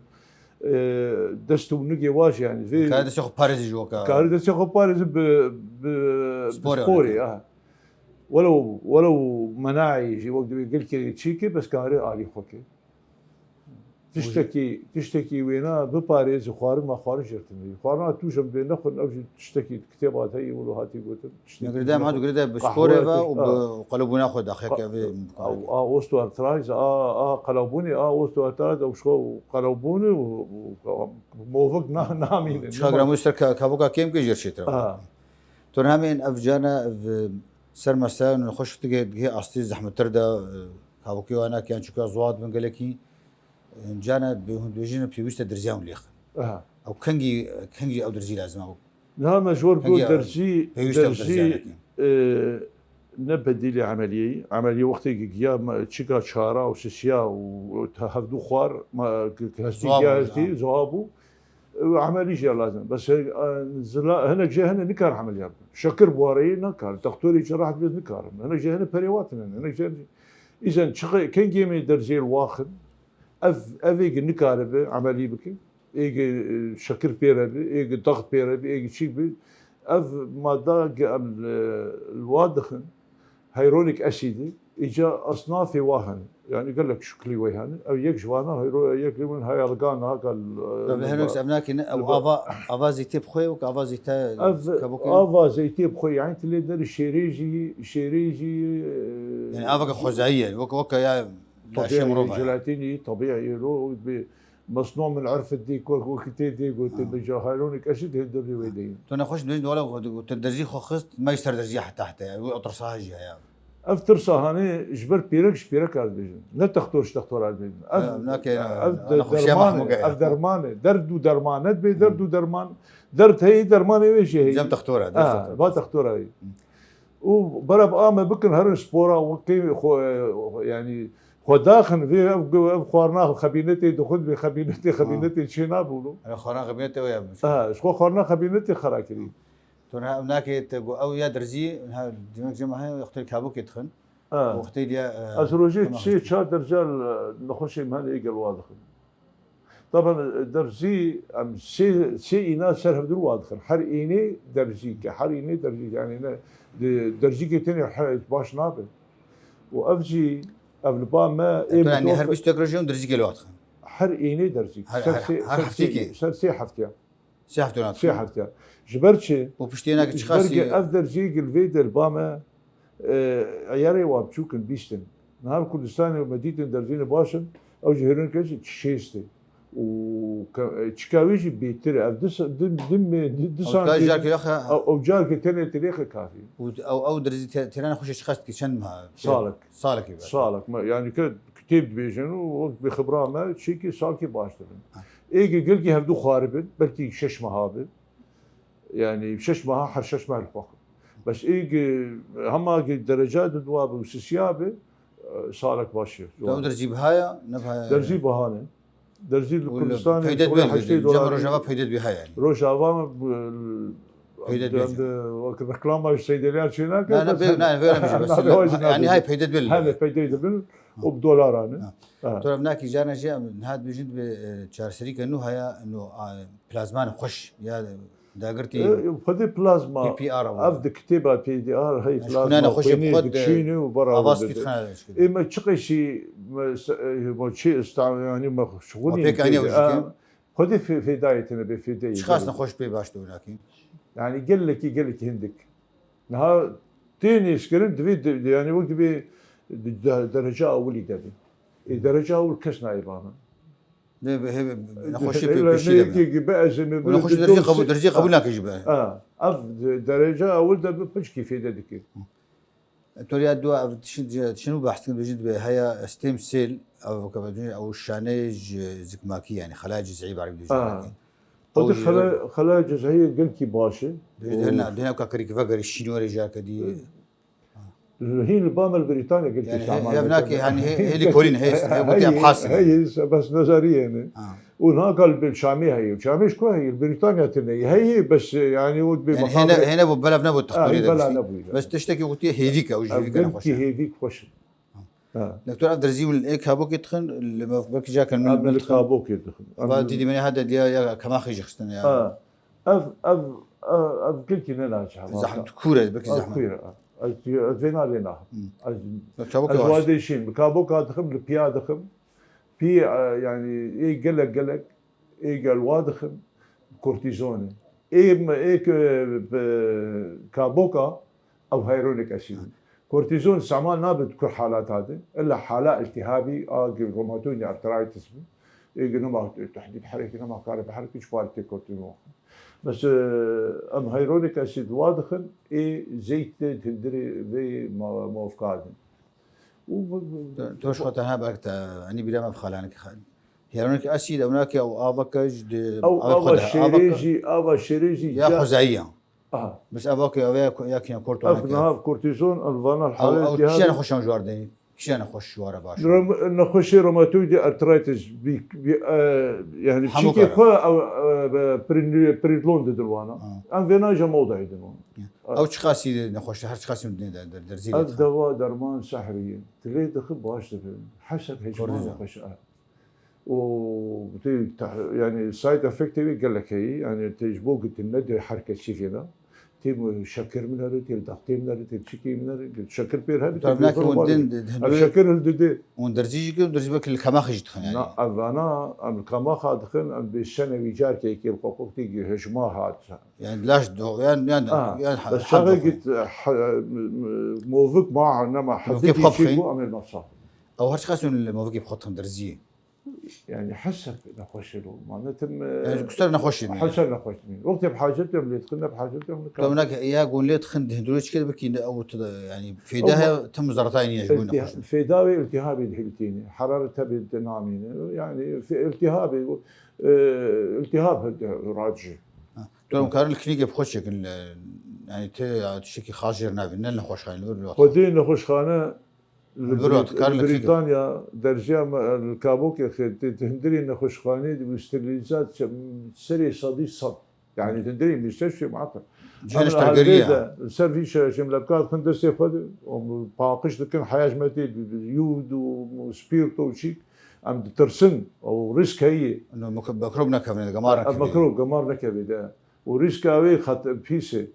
Ee, dest û nigê wa jî yani. Vê Kare destê xwe parêzî ji weka. Kare destê xwe parêzî bi, bi, bi Sporê sporê, aneke. Ha. Welew, welew menayê jî wek dibê gelkê çî ke, bes kare alî xwe ke. Tiştekî, tiştekî wêna biparêzî xwarin me xwarin jê tune. Xwarina tu jî em dê nexwin, ev jî tiştekî kitêba te yî wilo hatî gotin. Tiştekî Girde em hatu girde bi qehwe, sporê ve û bi qelebûna xwe daxiyeke vê a, a osteoarthritis, a, a qelebûnê, a osteoarthritis, ew şo qelebûnê û, û movik na-, namînin. Çiqa giramû ser ka-, kaboka kêm ke jêr çêtir. Ha. Tu hemên ev cana, ev ser mesela nexweş dige, dige astî zehmettir de, e, kavokê wana ke yan çuka zuwa dibin gelekî, e, cana bi hûn dibêjin pêwîst e dirziyan lêxin. Aha. Ew kengî, kengî ew dirzî lazim e? Niha me ji wir got Kengî ew derzî, pêwîst e ew derzî, dirziyan nekin? E, ne bedîlê emeliyê ye. Emeliyê wextê ki giya me çika çara û sisiya û, û te hevdû xwar, me ki, ki hestî Zuwa giya bû, hestî, ha. zuwa bû. Û emelî jî lazim. Bes, e, zila, hinek jê hene nikar emeliyat bikin. Şekir buareyê nakar. Doktorê cerrah bê nikarin. Hinek jê hene perê wa tinin. Hinek jê hene, îzen çiqe, kengê me derzê li waxin. Ev, ev ê ki nikaribe emelî bikin. Ê ki, e, şekir pê re bi, ê ki daxt pê re bi, ê ki çîk bi. Ev madda ki em li, li wa dixin. Hyaluronic acid, îca asnafê wa hene. Yani gelek şiklî wê hene. Ew yek ji wana hyro-, yek li min hyaluronic acid. Tabii, henüz em nakîne, ew ava, ava zîtê bi xwe, wek ava zîte Ev kabokê? Ava zeytê bi xwe, yani tu lê derî şêrê jî, şêrê jî, e, Yani ava ke xwezayî ye, wek, wek ya laşê tabiî, mirovan. Jelatînî, tabiî, lo, bi Mesnû min erf dî ku, ku tê dê gotin, Hı. bi hyaluronic acid hê dibê wê deyî. Tu nexweş dibêjin, wala ku, ku te derzî xwe xist, me ser derzî heta heta ya. Wî otirsa jî heye. Ev tirsa hanê ji ber pîrek ji pîreka dibêjin. Ne textor ji textora dibêjin. Ev, ev de-, derman e, ev derman e. Derd û derman e, dibê derd û derman. Derd heye, dermanê wê jî heye. Cem textora, derd textora. Va textora wê. Û bera bi a me bikin, herin spora, wekî xwe, yanî xwe daxin vê, ev, ev xwarina xebînetê dixwin, vê xebînetê, xebînetê çê nabûn. Ev xwarina xebînetê wê ya biçûk. Ha, ji xwe xwarina xebînetê xera kirî. Tu niha ev nakê, te got ew ya derzî, niha dîmek cem heye, wextê kabokê dixin. Ha. Wextê diye, e, Ez rojê sê çar derca, e, nexweşê min hene ê gel wa dixin. Taban, e, derzî, em sê, sê îna ser hevdû wa dixin. Her înê derzî ke, her înê derzî, yanî ne, de-, derzîkê tenê he-, baş nabe. Û ev jî, ev li ba me, ê, yanî her bîst rojê hûn derzîkê li wa dixin? Her înê derzîk. Her, ser her, sê, her ser sê, hefteyekê? Ser sê hefteya. Sê hefte û nat. Sê hefte. Ji ber çi? Û piştî hinekî çiqas? Ji ber ev derzî gilvê de li ba me, e, eyarê wa biçûk in, bîst in. Niha li Kurdistanê me dîtin derzînê baş in, ew ji hêrên kes şêst in. Û ke-, e, çika wê jî bêtir e. Ev du sa-, du, du me-, du, du santîm. Ew carkê yaxe, ew, ew carkê tenê tirêxe kafî. Û ew, ew derzî te-, têra nexweşê çiqas dikê, çend meha? Salek. Salekê be. Salek. Me, yanî ke kitêb dibêjin û wek bi xibra me çêkî salkî baş dibin. Ha. Ê ge gelkî hevdû xwaribin, belkî şeş meha bin. Yanî şeş meha, her şeş meh li xwe xwe. Bes ê ge hema ge dereca di dua bi û sisiya bi, e, salek baş e. Ew derzî biha ya, ne biha ya? Derzî biha ne. Derzî li Kurdistanê peyde dibin, heştê dolarî. Rojava peyde dibe ha yanî. Rojava, e, peyde dibe. Wek reklama ji Seydeliya çê nake. Ne, ne, bes ne, ne, ne, ne, ne, yanî hay peyde dibin. Hene peyde dibin û bi dolaran e. Ha. Ha. Tu ev nakî carna jî em niha dibêjin dibe, e, çareserîke nû haya, nû, a, plazma nexweş ya dagirtî. E, xwedê plazma, P P R ev di kitêba P D R hey plazma xwînê dikişîne û bera avaz dide. Ê me çi qeşî me se-, e, me çi esta-, yanî me şixulî pêk aniye. Xwedê fê-, fêdayê tine bê fêdeyê. Çiqas nexweş pê baş de winakî. Yanî gelekî, gelekî hindik. Niha tê nêzkirin divê de-, yanî wek divê de-, de-, derece awilî de be. Ê derece awil kes nayê ba min. Ne, be, hebe, nexweşî pê, pêşî de be. Nexweşî derzî qebûl, derzî qebûl nake jî be. Ha, ev de-, derece awil de be piçkî fêde dike. Toriya dua ev tişin, tişin û behs dikin, dibêjin dibe heya stem cell, ev ke ew şaneyê ji zikmakî, yanî xelaya cizî bi erebî dibêjin. Ha. Xwedî xela-, xelaya cizî gelkî baş e. Dibêjin dihêlin, dihêlin ka kirî ki vegerî şîn were jî ake dî. Hîn li ba me li Brîtanya gelkî şaman. Yanî he-, hev nake, yanî he-, hêlî kolîn heyst, he, gotiye em hasin. Heyî, bes nezariyê ne. Ha. Û niha gal bi Şamê heye. Şamê ji ku heye? Li Brîtanya tine ye. Heye, bes, yanî, û dibê mexabirê. Hêne, hêne bû, belav nebû, textorî de bela nebû. Bes tiştekî gotiye hêvîk e, û ji hêvîk e nexweş e. Hêvîk xweş in. Ha. Doktor, ev derzî û ê kabokê dixin, li me belkî cakin min, em li kabokê dixin. Va dîdî me hede diya ya kemaxê jî xistin ya. Ha. Ev, ev, ev, ev gelkî ne naçe. Zehmet, kûr e, belkî zehmet. Kûr e. Ez, ez vêna lê naxim. Hmm. Ez, ez wadê şîn, bi kaboka dixim, li piya dixim. Pî, e, yanî, ê gelek, gelek, ê gel wa dixim, kortîzon e. Ê me, ê ke, e, kaboka, ew hyaluronik asid. Kortîzon îstemal nabe di kur halata de, illa hala îltîhabî, a, romatoid arthritis be. Ê ge nema tehdîd herekî, nema kare bi herekî, çi parê tê kortîzon. Bes, e, em hyaluronik asid wa dixin, ê zeyt de di hundirê vê ma-, movka de. Û bu, bu, tu, tu ji xwe tenha belk te, enî bîra me bi xalanekî xa-, hyaluronik asid, ew nake, ew aveke ji di, ew ava şêrê jî, ava şêrê jî ya xwezayî ya. Aha. Bes ava ke, ava ya, ya kî ya kortîzon. Ev niha kortîzon, ev vana halê diha. Ew kişiya nexweşan ji war de, kişiya nexweş ji war e baş. Rom-, nexweşê romatoid arthritis, bi, bi, e, yanî çîkê xwe, ew, e, be, prin-, prinlon didin wana. Ha. Em vêna jî modayê din wan. Ya. Ew çiqasî nexweş, her çiqasî de, de, de, derzî lê dixin. Ev dewa derman sehrî ye. Tu lê dixî baş dibe. Heseb hejma nexweş e. Û tê te-, yanî side effectê wê gelek heye. Yanî tê ji bo gotin ne dê her kesî vêna. Tê şekir min here, tê daxtê min here, tê çikê min here, şekir pêr hebe, tê bêxur hebe. Ev şekir hildide. Hûn derzî jî kirin, derzî belkî li kemaxê jî dixin yanî. Na, ev vana, em li kemaxa dixin, em bê senewî carkekê li xwe xwe tê hejma hat. Yanî laş do-, yan, yan, yan ha, bes çaxê git, ha, movik ma, nema hedikî çî bû, em ê masa. Ew her çiqas hûn li movikê bi xwe dixin derzî. Yani hesep nexweşê lo. Ma ne tim, e, Yani, ku ser nexweşî ne? Hesep nexweşî ne. Wextê bi hacet em lê dixin, ne bi hacet em nikar. Tam nak ya gon lê dixin, di hindurê çi kir bikî, ne ew tu da, yani, fêda Ama he, tim zaratayê niye ji bo iltiha-, nexweşî. Fêda wê iltihabê dihiltîne. Heraret hebê dinamîne. Yani, fe-, iltihabê, e, iltihab raci. Ha. Tu em karin li klînîkê bi xwe çêkin, li, yani, te ya tiştekî xas jêr nabî, ne li nexweşxanê, li vir li Xwedê nexweşxane Li Bro, Brît-, tu kar li li Brîtanya derziya me, li Kabokê xê, tê, tê hundirê nexweşxanê de bû sterîlîze, serê sedî sed. Yani hundirê mîsteşfê muhakkak. Cihê Em li niştergeriya. Haldê de, li ser vî şereşê em lepka dixin destê xwe de, û paqij dikin, heyaj me tê, yûd û spîrt û çîk. Em ditirsin, û rîsk heye. No, mikro-, mikrob nekevine, gemar Em nekevine. Mikrob, gemar nekevê de. Û rîska wê xet-, pîs e.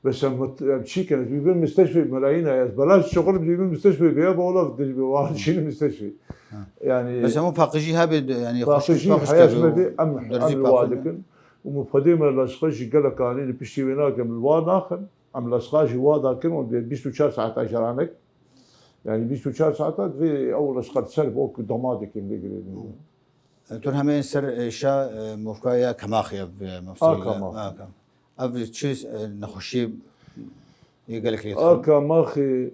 Bes em mit-, em çî kin? Em dibin misteşfê melayîna ye. Ez belaş şixulim dibin misteşfê bêya, ba wela dibin wa çîn misteşfê. Ha. Yani Bes hemû paqijî hebê, yani xweşik paqijî paqij heyat kevê me û bê, em, derzî em li wa paqij dikin. Û min xwedê me leşqa jî gelek anî li piştî wê nakim, li wa naxin. Em leşqa jî wa dakin û bê bîst û çar saeta jeranek. Yani bîst û çar saeta divê ew leşqa ser bo ku damadekê bigirê. Tur hemê ser, e, şa, e, movka ya Kemaxê, e, mefsal, A Kemaxê. A Kemaxê. Ev çi, e, nexweşî yê gelek lê dixin? A Kemaxê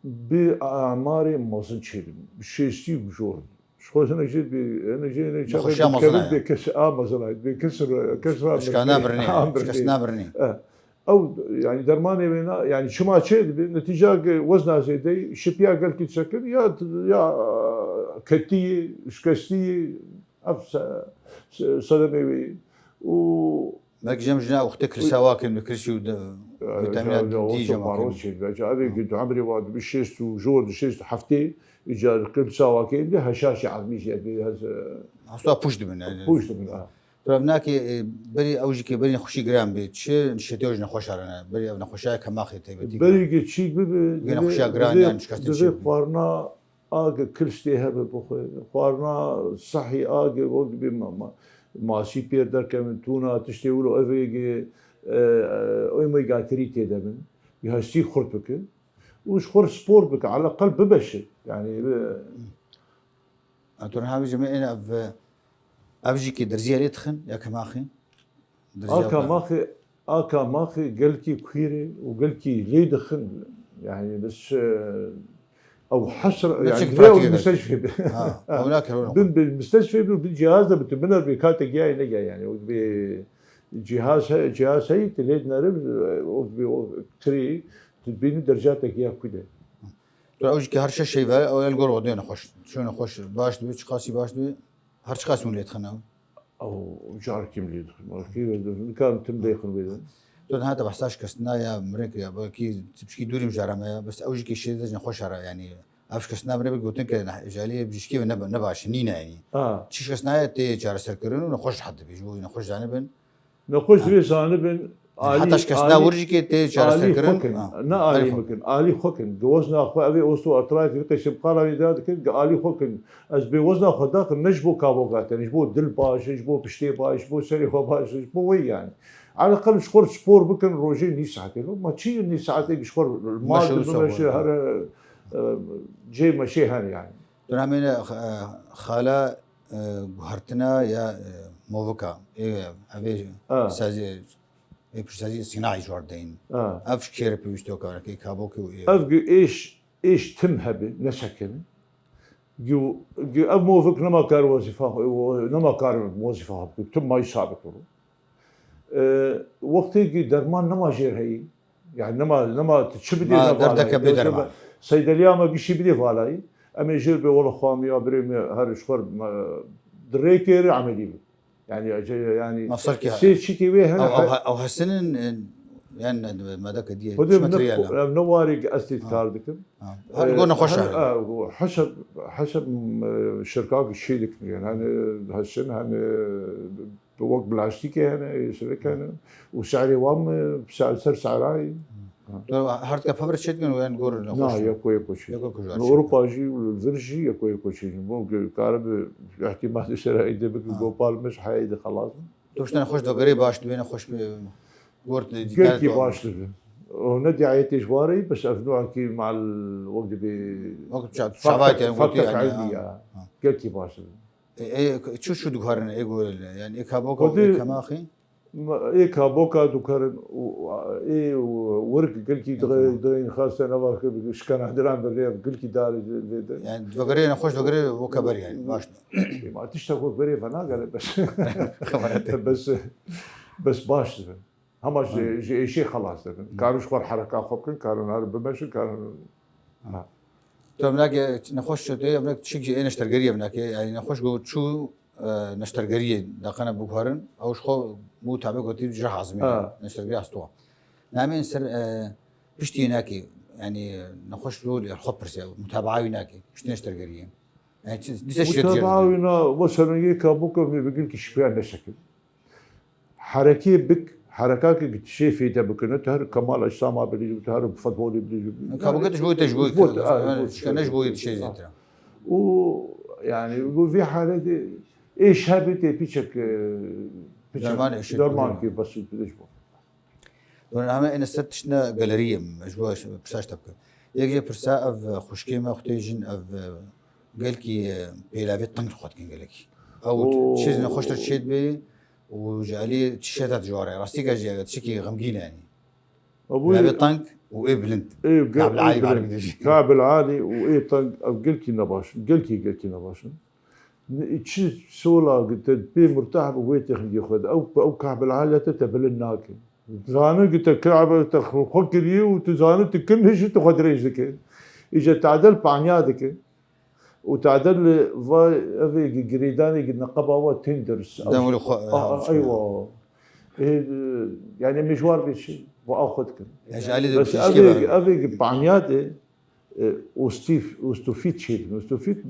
bi amarê mezin çêdibin. Bi şêstî û jor. Ji xwe hinek jê bi, hinek jê, hinek çaxê Nexweşiya bi mezin kevin e. Bê kes, a mezin e. Bê kes, kes ra Şka nabirnê, kes nabirnê. E. Ew, yani dermanê wê na, yani çima çê dibe? Netîca ke wezna zêde, şipiya gelkî çekir, ya, ya ketiyê, şikestiyê, ev se-, se-, sedemê wê. Û Belkî cem jina wextê kilisa wakin bi kilsî û de, e, vitamîna ya, D ya, cem wakin. Çê dibe. Ca evê ki tu emrê wa dibi şêst û jor di şêst û heftê, îcar kilisa wakin de heşaşê ezmî jê bi hez, e, Hasta pûş dibin yani. Pûş dibin, ha. Revnakê, e, berî ew jî ke berî nexweşî giran bê, çi şêtê ji nexweşa re ne? Berî ev nexweşa Kemaxê taybetî giran. Berî ke çîk bibe, Yê nexweşa giran divê, yan şikestên divê çêbû. Xwarina a ke kilstê hebe bixwe. Xwarina sehî a ke wek dibê ma-, ma-, masî pêr derkevin, tûna tiştê wilo ev ê ke, e, e, omega three tê de bin. Bi hestî xurt bike. Û ji xwe spor bike. Eleqel bibeşe. Yani, e, Eto niha vê cemê ên ev, ev jî ki derziya lê dixin, ya Kemaxê? Derziya A Kemaxê, a Kemaxê gelkî kuîr e û gelkî lê dixin. Yani biz, e, ew hesr, Ne yani çek vê ew pratik misteşfê bi. Ha, ew nakir, ew Bin, bin misteşfê bi, bin cihaz da bi tu biner bi kate giyayê ne giyayê yani. O bi cihaz he, cihaz heyî tu lê dinere, o bi o kirî, tu bînî derca te giya kuî de. Tu ew jî ki her şeş şey ve, ew el gor odê nexweş. Çi nexweş, baş dibe, çiqasî baş dibe, her çiqasî hûn lê dixin ew? Ew carekî min lê dixin. Belkî nikarim tim bêxin wê de. Tu heta behsa şikestina ya mirin kiriya, belkî tipşikî dûrî mijara me ya, bes ew jî ki şêdê nexweş ara, yani, ev şikestina mirin bi gotin ke ne-, jaliyê bijîşkê ve ne, ne baş, nîne yani. Ha. Çi şikestina ya tê çareserkirin û nexweş rehet dibe, ji bo nexweş zanibin. Nexweş divê zanibin, Heta alî, şikestina alî, wir jî kê tê alî çareserkirin. Xwe kin, Ha, ne alî alî xwe. Min kin, alî xwe kin. Gi wezna xwe, ev ê osteoartrite, vê qeşê bi qala wê da dikin, gi alî xwe kin. Ez bê wezna xwe daxim, ne ji bo kavoka tenê, ji bo dil baş e, ji bo piştê baş, ji bo serê xwe baş e, ji bo wê yani. Eleqel ji xwe spor bikin, rojê nîv saetê. Ma çi nîv saetê ji xwe mal Meşe wisa bimeşe, xwe. Here, e, cê meşê hene yani. Tu namê ne, e, xala e, guhertina ya, e, movika, ê, evê Ha. sazî, ê piştsazî sînayî ji war deyin. Ha. Ev ji kê re pêwîst e, karekê kabokê û ê. Ev gu êş, êş tim hebe, nesekine. Gu, gu ev movik nema kar wezîfa, nema kar wezîfa hebe, tim mayî sabit bû. E, wextê ki derman nema jêr heyî, yani nema, nema tu çi bidê Ma nema derdeke bê derman. Seydeliya me gişî bidê valayî. Em ê jêr bê wela xwe em ya birê me her ji xwe me dirêkê re emelî bû. Yani, yani Ma serkê sê çîkê wê hene. Ew, ew, he- ew hesinin, e, yani ne, me de ke diye. Xwedê çi min ne, materyal e? Ev ne warê ki ez tê Ha. kar dikim. Ha. Her E, go nexweş her, e. e, heseb, heseb, e, şirka ki şey dikin yani, hani hesin, hani Wek plastîkê hene, ê silik hene û serê wan, e, ser, ser serayê. Tu her dike pevre çêdikin û yan gor Na, nexweş e? Yeko yeko çê. Yeko kujar Li çê. Ewropa jî, li vir jî yeko yeko çê. Bo karibe ihtimalê serayê de bikin Ha. gopal me ji heyayê de xelas bin. Tu piştene xweş dogerê baş dibêne xweş bi gor Gelkî baş dibe. O ne diayetê ji warê, bes ev nuakî mal wek dibe Wek ça-, fektek, çavayê te fektek gotî, yani, elmî ha. ya. Ha. Gelkî baş dibe. Ê, ê, çu çu dikarin ê gol, yani ê kaboka û Xwedî ê kemaxî? Ma-, ê kaboka dikarin û ê û wirk gelkî Ê dixê-, kemax. Dixên xaste nava şikana diran bi rê gelkî darê vê de. Yani vegerê nexweş vegerê weke ber yani, baş. Ê, ma tiştek wek berê venagere bes. Xeberete. Bes, bes baş dibin. Hema ji, Hı. Ji êşê xelas dibin. Hı. Karin ji xwe hereka xwe bikin, karin her bimeşin, karin. Ha. Tu em nake nexweş tu, em nake tişik ji ê neştergeriyê em nake. Yani nexweş go çû, e, neştergeriyê daqene bikarin. Ew ji xwe bû tabe gotî cih azmî. Ha. Neştergeriya Astowa. Namên ser, e, piştî nake. Yani nexweş lo li xwe pirse. Mutabaa wî nake. Piştî neştergeriyê. Yani çi, dîse şiyet Mutabaa jêr wî na, mesela yê kaboka vê bigil ki şipiya neşekin. Herekê bik, herekakê ki tişê fêde bikine, tu her Kemal Ecsa ma bilî, tu her futbolê bilî. Ka bike tu ji bo te, ji bo Ji bo te, ha, yani, ji bo te. Şikene ji bo te şey Ha. Zêtira. Û, yani, bu vî halê de êş hebê tê piçek, e, piçek Derman êşê derman dikine. Ki bes tu ji bo. Hûn heme êne ser tiştine galeriyê, ji bo pirsa ji te bikim. Yek jê pirsa ev xwişkê me, xwedê jin ev, e, gelkî, e, pêlavê teng xwe dikin gelekî. Ew Oo. Çi nexweştir çê dibe û ji alî çi şeta dijwar e. Rastî ke jî ev tiştekî xemgîn e yanî. Ew Pêlavê teng û ê bilind. Ê ge-, Kabil ê alî bilind. Arabî dibêjin. Kabil alî û ê teng ev gelkî nebaş in. Gelkî, gelkî nebaş in. Ne, çi sola ki te pê murtah bi wê texnikê xwe de. Ew, ew kabil alî te, te bilind nake. Zanin ki te kabil te xwe kiriye û tu zanin tu kim hişî tu xwe dirêj dike. Îca tadel panya dike. Û tadel li va evê gi-, girêdanê gi neqeba wa tênders. Dem wilo xwe, A, ha, a, eywa. Ê, yani mêjwar bê çi? Va a xwe dikin. Ya ji alî de Bes piştî evê, kevin. Evê gi panya de, e, ostîf, ostofît çêdibin. Ostofît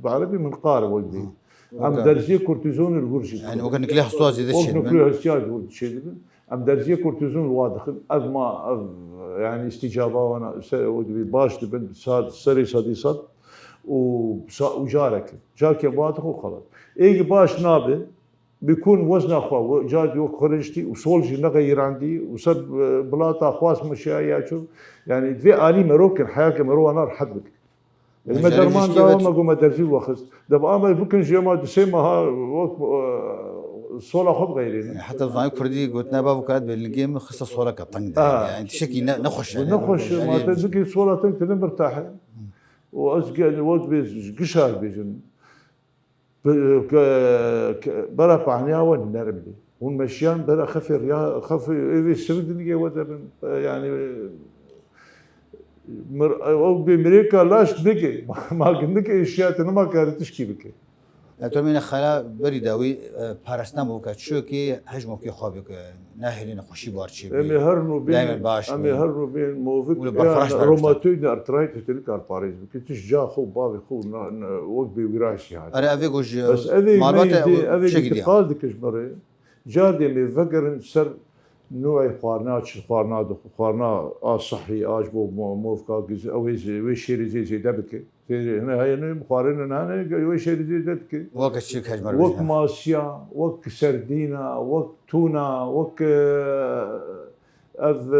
bi erebî minqar wek bê. Hı. Em Weke derziyê kortîzonê li wir jî Yani dixin. Weke nukleer hastwa zêde Wek çêdibin. Nukleer hastwa zêde çêdibin. Em derziyê kortîzon li wa dixin. Ev ma, ev, yani îstîcaba wana, se, o dibî baş dibin, sa-, serê sedî sed û sa-, û careke. Careke wa dixin û xelas. Êgî baş nabe, Bikûn wezna xwe, we-, carî wek xwe re jî tî û sol jî nexeyirandî û ser, e, bilata xwast meşiya ya çû. Yani divê alî mero kin, heyake mero wana rehet bike. Yani me derman dawa me got me derzî wexist. De bi ame bikin jî ema du sê meha wek, e, sola xwe bixeyrînin. Heta zanî kurdî gotine bav kat belingê min xiste soleke teng de. Ha. Yani tiştekî ne, nexweş Bu yani. Nexweş, Yani ma te bikî sola teng tine mirtah e. Hı. Û ez ge-, wek bê gişar bêjin. Bi-, ke-, ke-, bera pahniya we nerm bî. Hûn meşiyan bera xefê riya, xefê êvê sivik dinigê we de bin. E, yani, e, mir-, ew bê mirêka laş dike. Ma gindike êşiya te nima kare tişkî bike. Ya, tu mîne xela berî dawî, e, parastina bû ke çiyokê hejmokê xwe bike. Nahêlî nexweşî bar çê Em ê bî. Her nû bîn, Daîme baş em ê bî. Her nû bîn movik Wilo berxweş yan bibin. Romatoid arthritis te nikar parêz bike. Tu ji ca xwe û bavê xwe û na, na, wek bêwîrayî sî hate. Are evê ku ji Bes evê malbate me dê, evê çek dî diya. Qal dike ji me re. Cardê me vegerin ser nûê xwarina, çi xwarina dixwe, xwarina a sihî, a ji bo mo-, movka giz, ew ê zê-, wê şêrê zê zêde bike. Tê hene heye ne xwarin ne hene, wê şêrî zêde dike. Wek çi hejmar Wek bêjin? Masiya, wek serdîna, wek tûna, wek, e, ev,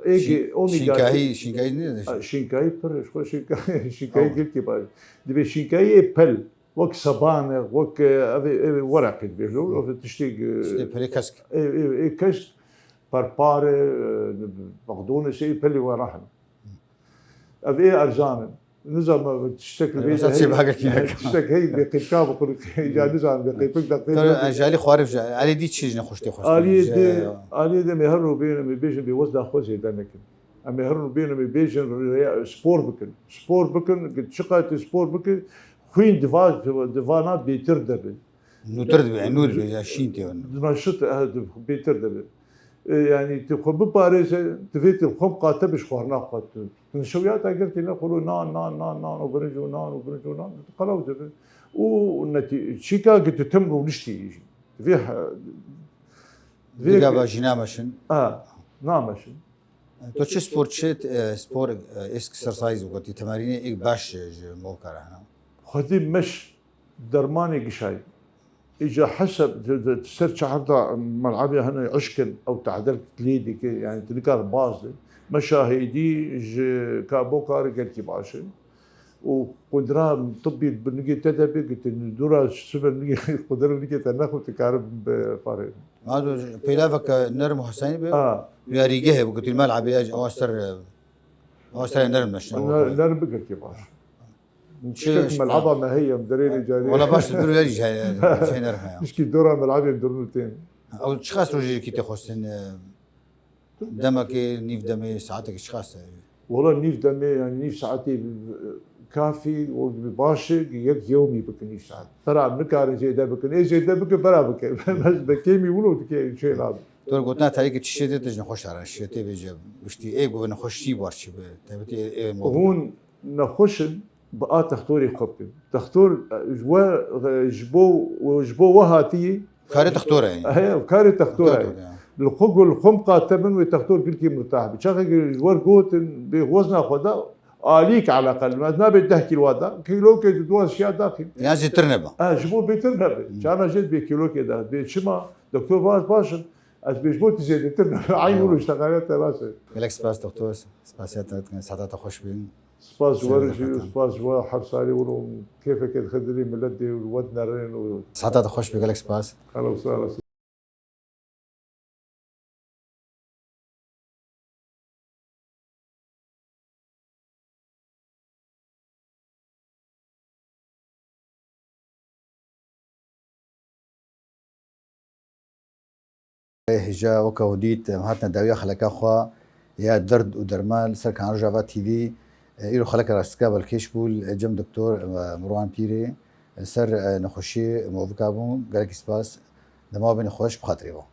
e, êgê Şîn-, omega. Şînkahî, şînkahî ne de? A, şînkahî pir, ji xwe şînkahî, şînkahî Tamam. Girkî baş. Dibê şînkahî ê pel, wek sebane, wek, e, ev, ev wereqî dibê. Hı. Ev tiştê, e, Tiştê pelê kesk. Ê, ê, ê kesk, perpare, e, bexdonê şey pelê we rahim. Ev ê erzan in. Nizam ev tiştek li Ev vê mesela de çê bagekî heye. Neke. Tiştek heye bê qîpka biqulî. Ya nizam bê qîpik de qîpik. Tabii, e, ji alî xwarê, ji alî dî çi ji nexweştê xweştir? Alî Ji de, alî de me her rû bêne me bêjin bê wezna xwe zêde nekin. Em ê her rû bêne me bêjin rê-, spor bikin. Spor bikin, çiqas tu spor bike, xwîn diva, divana bêtir debe. Nûtir dibe, nû dibe, ya şîn tê. Dima şit, eh, di-, bêtir dibe. E, yani tu xwe biparêze, divê tu xwe miqate bi ji xwarina xwe tu. Tu nişewiyata girtî ne xwelo nan, nan, nan, nan û birinc û nan û birinc û nan, tu qelew dibe. Û netî-, çîka ki tu tim rûniştî jî. Divê he-, divê Digava ki jî nameşin. Ha, nameşin. To çi spor, çi, e, spor, e, exercise û gotî temerînê êk baş ji, ji mol kare hene? Xwedî meş dermanê gişayî. Îca heseb di, di, ser çehar da melebê hene eşkin ew tadel lê dike, yani tu nikar baz de. Meşa hêdî ji ka bo karê gelkî baş e. û qudra tibbî bi nigê te de bê, ki tu dora sibe nigê qudra nigê te nexwe, tu karin bi parê. Ma tu peylaveke nerm û hesenî be, a, ya rîgehê bi, ku tu melebê, ew ser, ew ser nerm neşin. Nerm bike ki baş. Çi melaba me heye, em derê carê. Wala baş, tu dur verî şey, şey nerm heye. Pişkî dora melabê em durun tên. Ew çiqas rojê ki tê xwestin, e, demekê, nîv demê, saetekê çiqas e? Wala nîv demê, yani nîv saetê, e, kafî, o gibi baş e, yek yewmî bikin nîv saet. Bera em nikarin zêde bikin. Ê zêde bikin, bera bikin. Bes be kêmî wilo dike şey nabe. Dor gotina terî ki çi şêtê te ji nexweş dare, şêtê bêje, giştî ê ku nexweş çi bar çi be, tebetî ê, ê mo. Hûn nexweş in, bi a textorê xwe bikin. Textor, e, ji we, e, ji bo, ji bo we hatiyî. Karê textor e yani. He, karê textor e. Li xwe gul xwe miqate bin wê textor gilkî mirtah bi. Çaxê ji wer gotin bê wezna xwe da alîk eleqel. Ez nabê deh kîlo da. Kîlokê di duwa şiya daxî. Ya zêtir nebe. Ha, ji bo bêtir nebe. Çana jê bê kîlokê da. Bê çima? Doktor baş baş in. Ez bê ji bo tu zêdetir nebe. Eyn wilo ji teqalê te baş e. Gelek spas doktor. Spasiya te dikin. Saeta te xweş bin. Spas ji we re jî, spas ji we her salê wilo kêfeke dixe dilê milet dê û we dinerên û. Saeta te xweş be, gelek spas. Hello, sağ olasın. Hêja weke hûn dît, em hatine dawiya xeleka xwe ya derd û derman li ser kanala Rojava T V. Îro xeleka rastika belkêş bû li cem Doktor Mirwan Pîrê li ser nexweşiyê movika bû. Gelekî spas. Dema bîne xweş, bi xatirê we.